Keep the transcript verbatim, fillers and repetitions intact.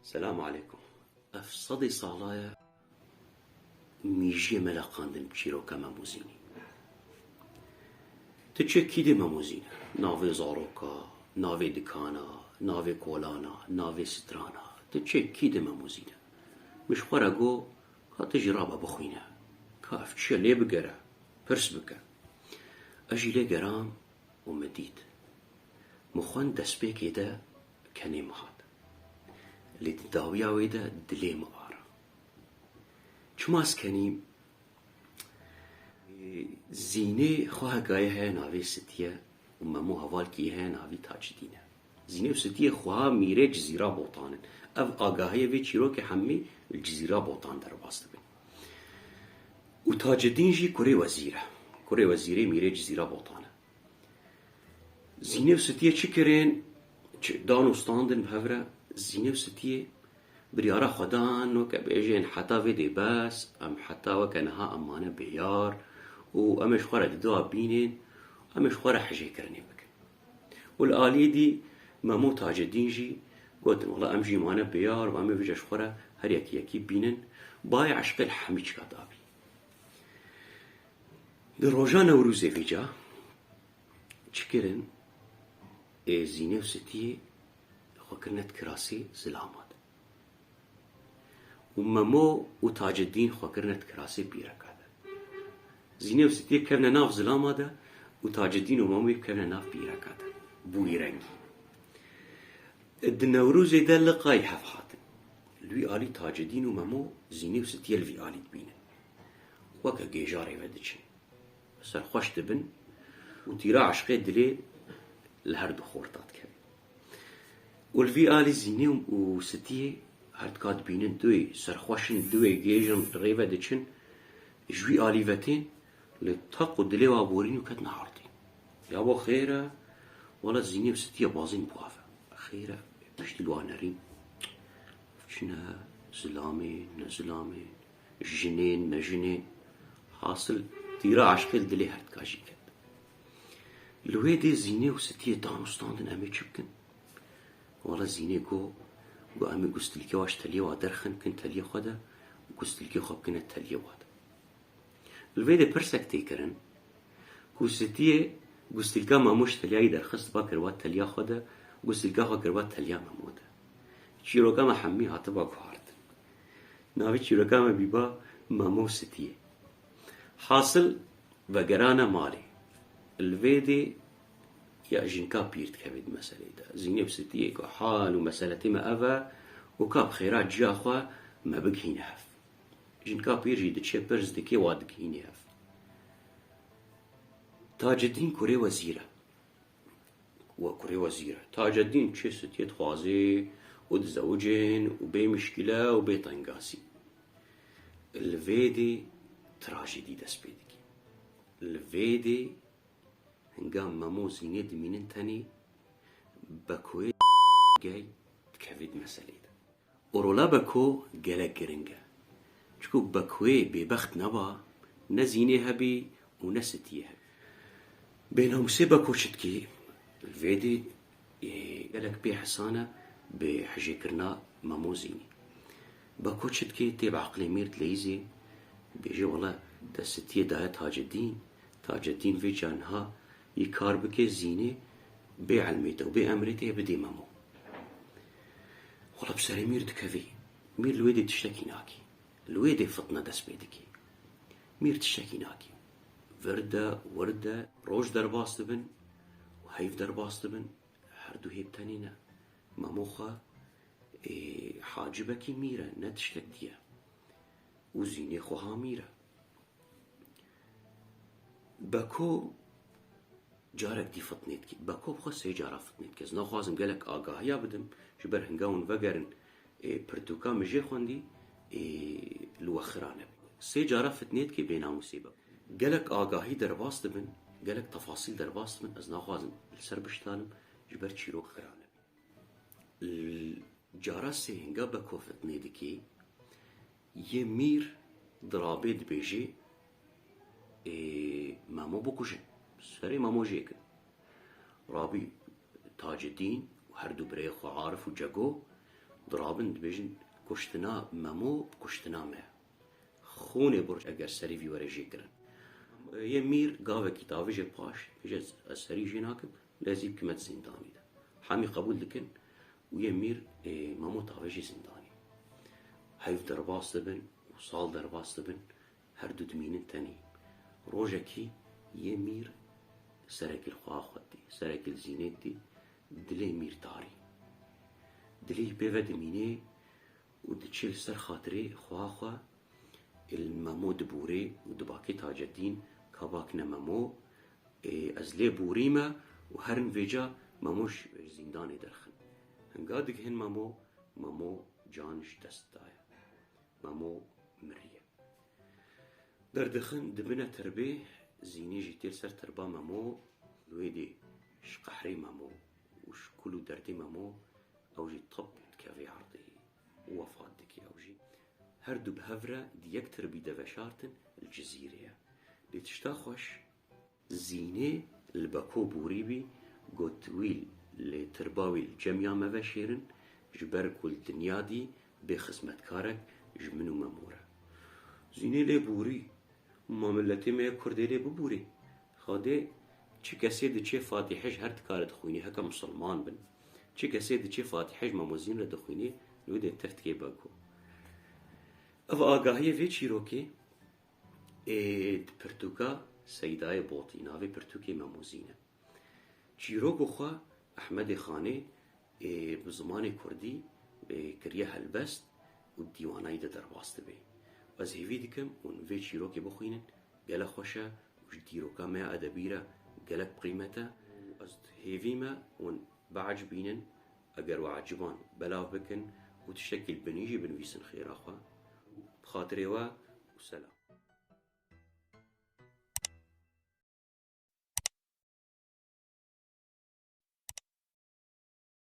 Selam aleykum. Ev sedê sala ye mîjiyê me leqandin bi çîroka Memo Zînî. Tu çi kî dê Memo Zînî? Navê zaroka, navê dikana, navê kolana, navê strana. Tu çi kî dê Memo Zînî? Min ji xwe re got, ka tu jî rabe bixwîne. Ka ev çi ye lê bigere, pirs bike. Ez jî lê geram û min dît. Min xwend destpêkê de kenê min hat. Lê di dawiya wê de dilê min ara. Çima ez kenîm? Zînê xwe hekayê heye navê Sitiye û Memo hevalkî heye navî Tacidîn e. Zînê û Sitiyê xweha mîrê Cizîra Botan in. Ev agahiyê vê çîrokê hemî li Cizîra Botan derbas dibin. Û Tacidîn jî kurê wezîr e. Kurê wezîrê mîrê Cizîra Botan e. Zînê û Sitiyê çi kirin? Çi dan û standin bi hev re? Zînê û Sitiyê biryara xwe dan, weke bêjên heta vê dê bes, em heta weke niha em mane bêyar û em ê ji xwe re di dua bînin, em ê ji xwe re hijêkirinê bikin. Û li aliyê dî Memo Tacedîn jî gotin, wela em jî mane bêyar û em ê vêca ji xwe re her yekî yekî bînin, bayê eşqê li hemî çika dabî. Di roja Newrûzê vêca çi kirin? Ê Zînê û Sitiyê xwe kirine di kirasê zilama de. Û Memo û Tacedîn xwe kirine di kirasê pîreka de. Zînê û Sitiyê kevne nav zilama de û Tacedîn û Memoyê kevne nav pîreka de. Bûyî rengî. Di Newrûzê de liqayî hev hatin. Li wî alî Tacedîn û Memo Zînê û Sitiyê li vî alî dibînin. Weke gêjarê ve diçin. Serxweş dibin û tîra eşqê dilê li her du xorta dikeve. Û li vî alî Zînê û Sitiyê her dika dibînin duwê serxweş in, duwê gêj in, rê ve diçin, ji wî alî ve tên, li taq û dilê wa borîn û ketine erdê. Ya bo xêr e, wela Zînê û Sitiyê bazîn bi wa ve. Xêr e, piştî li wa nerîn. Çi ne zilamê, ne zilamê. Jinên, ne jinên. Hasil tîra eşqê li dilê her dika jî ket. Li wê dê Zînê û Sitiyê dan û standin, em ê çi bikin? Wela Zînê got, got, em ê gustilkê wa ji teliyê wa derxin, kin teliyê xwe de, gustilkê xwe bikine teliyê wa de. Li vê dê pirsek tê kirin, ku Sitiyê gustilka Memo ji teliyayî derxist, ba kiriba teliya xwe de, gustilka xwe kiriba teliya Memo de. Çîroka me hemî hatiba guhartin. Navê çîroka me bîba Memo û Sitiyê. Hasil vegerane malê. Li vê dê ya jinka pîr dikeve di meselê de. Zînê û Sitiyê ku hal û meseletê me ev e û ka bi xêra ciya xwe me bigihîne hev. Jinka pîr jî diçe pirs dike, wa digihîne hev. Tacedîn kurê wezîr e. We kurê wezîr e. Tacedîn çê Sitiyê dixwaze û dizewicên û bê mişkîle û bê tengasî. Li vê dê trajedî dest pê dike. Li vê dê hinga Memo Zînê dimînin tenê, Bekoyê gey dikeve di meselê de. Û rola Beko gelek giring e. Çiku Bekoyê bêbext neba, ne Zînê hebî û ne Sitiyê hebî. Bênamûsê Beko çi dikê? Li vê dê, ê, gelek pê hesan e bi hijêkirina Memo Zînî. Beko çi dikê? Tê bi eqlê mîr dileyîzê, dibêje, wele te Sitiyê daye Tacedîn, Tacedîn vêca niha yê kar bike Zînê bê ilmê te û bê emrê te yê bidê Memo. Wela bi serê mîr dikevî. Mîr li wê dê tiştekî nakî. Li wê dê fitne dest pê dikî. Mîr tiştekî nakî. Vir de, wir de, roj derbas dibin û heyv derbas dibin. Her du hê bi tenê ne. Memo xwe, ê, Hacibekî mîr e, ne tiştek dî ye. Û Zînê xwe ha mîr e. Beko carek dî fitnê dikî. Beko bi xwe sê cara fitnê dike. Ez naxwazim gelek agahiya bidim, ji ber hinga hûn vegerin, ê, pirtûka min jê xwendî, ê, li we xira nebe. Sê cara fitnê dikê bênamûsê Beko. Gelek agahî derbas dibin, gelek tefasîl derbas dibin, ez naxwazim li ser biştanim, ji ber çîrok xira nebe. L-, cara sêhinga Beko fitnê dikê, yê mîr dirabê dibêjê, ê, Memo bikujin. Serê Memo jêkin. Rabî Tacedîn û her du birayê xwe Arif û Cego Dirabin dibêjin, kuştina Memo bi kuştina me. Xûnê burç eger serî vî were jê kirin. Yê mîr gavekî tavêje paş, bêje ez serî jê nakim, lê ez ê bikime di zîndanî de. Hemî qebûl dikin û yê mîr, ê, Memo tavêje zîndanî. Heyv derbas dibin û sal derbas dibin, her du dimînin tenî. Rojekî yê mîr serekî li xwe xwe dî, serekî li Zînê dî, dilê mîr tarî. Dilê wî pê ve dimînê û diçe li ser xatirê xwe xwe, ê li Memo dibûrê û dibakê Tacedîn, ka bak ne Memo, ê, ez lê bûrîme û herin vêca Memo ji, ji zîndanê derxin. Hinga digihin Memo, Memo can ji dest daye. Memo miriye. Derdixin dibine tirbê, Zînê jî tê li ser tirba Memo, li wê dê ji qehrê Memo û ji kul û derdê Memo ew jî tip dikeve erdê û wefat dike ew jî. Her du bi hev re di yek tirbî de veşartin li Cizîrê ye. Lê tişta xweş, Zînê li Beko bûrî bî, got, wî li tirba wî li cem ya me veşêrin, ji ber ku li dinya dî bê xizmetkarek ji min û Memo re. Zînê lê bûrî, ma miletê me yê Kurdê lê bibûrê. Xadê çi kesê diçê Fatîhe ji her dikare dixwînê, heke misilman bin. Çi kesê diçê Fatîhe ji Memo Zîn re dixwînê, li wê dê tev dikê Beko. Ev agahiyê vê çîrokê ê di pirtûka Seydayê Botî, navê pirtûkê Memo Zîn e. Çîroko xwe Ehmedê Xanê ê bi zimanê kurdî ê kiriye helbest û dîwanayî de derbas dibe. Ez hêvî dikim hûn vê çîrokê bixwînin, gelek xweş e û ji dîroka me ya edebî re gelek bi qîmet e. Ez hêvî me hûn biecibînin, eger we eciban belav bikin û tiştekî li binî jî binivîsin xêra xwe. Bi xatirê we û selam.